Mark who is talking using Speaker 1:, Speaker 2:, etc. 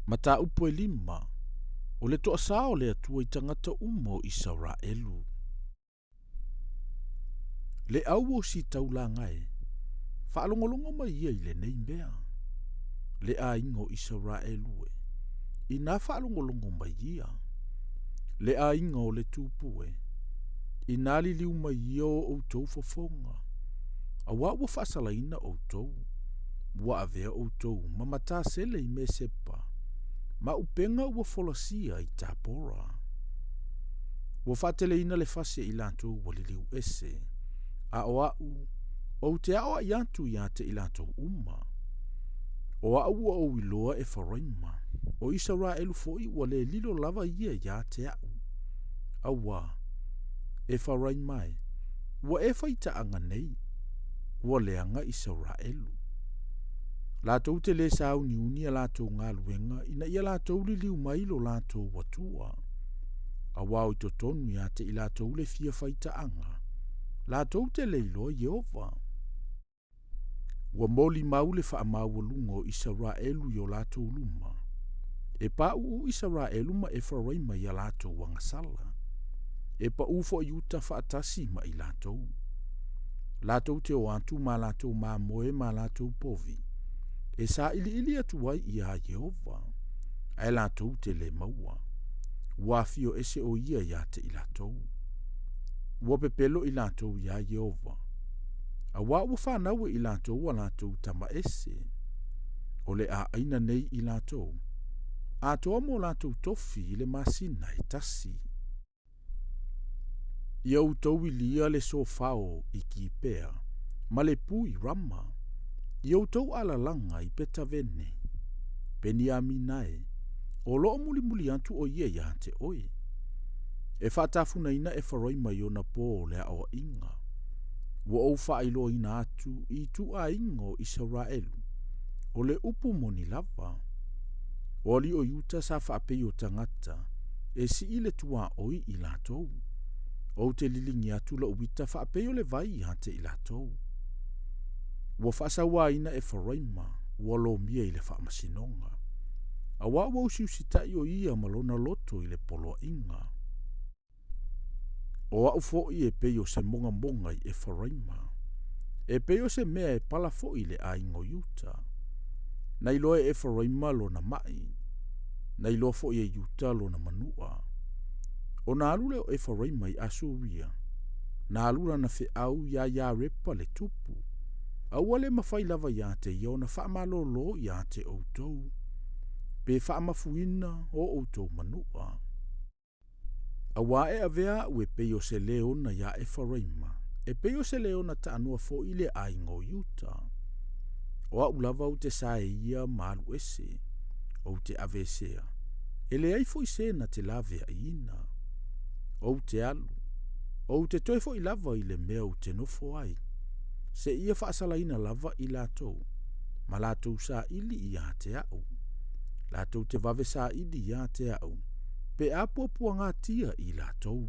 Speaker 1: Mataupu e lima, o le toasā o le Atua i tagata uma o Isaraelu. Le au o Sitaulaga e, faalogologo mai ia i lenei mea. Le aiga o Isaraelu e, inā faalogologo mai ia. Le aiga o le Tupu e, inā liliu mai ia o outou fofoga, auā ua faasalaina outou, ua avea outou ma matasele i Mesepa, ma upega ua folasia i Tapora. Ua faateleina le fasi e i latou ua liliu ese, a o a'u, ou te aoa'i atu ia te i latou uma. O a'u ua ou iloa Efaraima, o Isaraelu foi ua le lilo lava ia ia te a'u. Auā, Efaraima e, ua e faitaaga nei, ua leaga Isaraelu. Latou te lē sauniuni a latou galuega ina ia latou liliu mai lo latou Atua. Auā o i totonu ia te i latou le fia faitaaga, latou te le iloa Ieova. Ua molimau le faamaualuga o Isaraelu i o latou luma, e paʻuʻu Isaraelu ma Efaraima i a latou agasala, e paʻu foi Iuta faatasi ma i latou. Latou te o atu ma latou mamoe ma latou povi, e saʻiliʻili atu ai iā Ieova, ae latou te lē maua. Ua afio ese ʻo ia iā te i latou. Ua pepelo i latou iā Ieova, auā ua fanau e i latou a latou tama ese. O le a ʻaina nei i latou, atoa mo latou tofi i le masina e tasi. Ia outou ilia le sofao i Kipea ma le pu i Rama, i outou alalaga i Petavene. Peniamina e, o lo o mulimuli atu ʻo ia iā te ʻoe. E faatafunaina Efaraima i ona pō o le aʻoaʻiga. Ua ou faailoaina atu i ituaiga o Isaraelu, o le upu moni lava. O alii o Iuta sa faapei o tagata, e sii le tuaoi i latou. Ou te liligi atu lou ita faapei o le vai ia te i latou. Ua faasauaina Efaraima, ua lomia i le faamasinoga. Auā ua usiusitaʻi o ia ma lona loto i le poloaiga. O a'u foi e pei o se mogamoga i Efaraima, e pei o se mea e pala foi i le aiga o Iuta. Na iloa e Efaraima lona maʻi, na iloa foi e Iuta lona manuʻa. Ona alu lea o Efaraima i Asuria, na alu lana feʻau iā Iarepa le tupu, a ua le mafai lava iā te ia ona faamalōlō iā te ʻoutou, pe faamafuina o ʻoutou manuʻa. Auā e avea aʻu e pei o se leona iā Efaraima, e pei o se leona taanoa foi i le aiga o Iuta. O aʻu lava ou te sae ia ma alu ese, ou te aveesea, e leai foi se na te laveaiina. Ou te alu, ou te toe foi lava i le mea ou te nofo ai, seia faasalaina lava i latou, ma latou saili iā te aʻu. Latou te vave saili iā te aʻu, pe a puapuagatia i latou.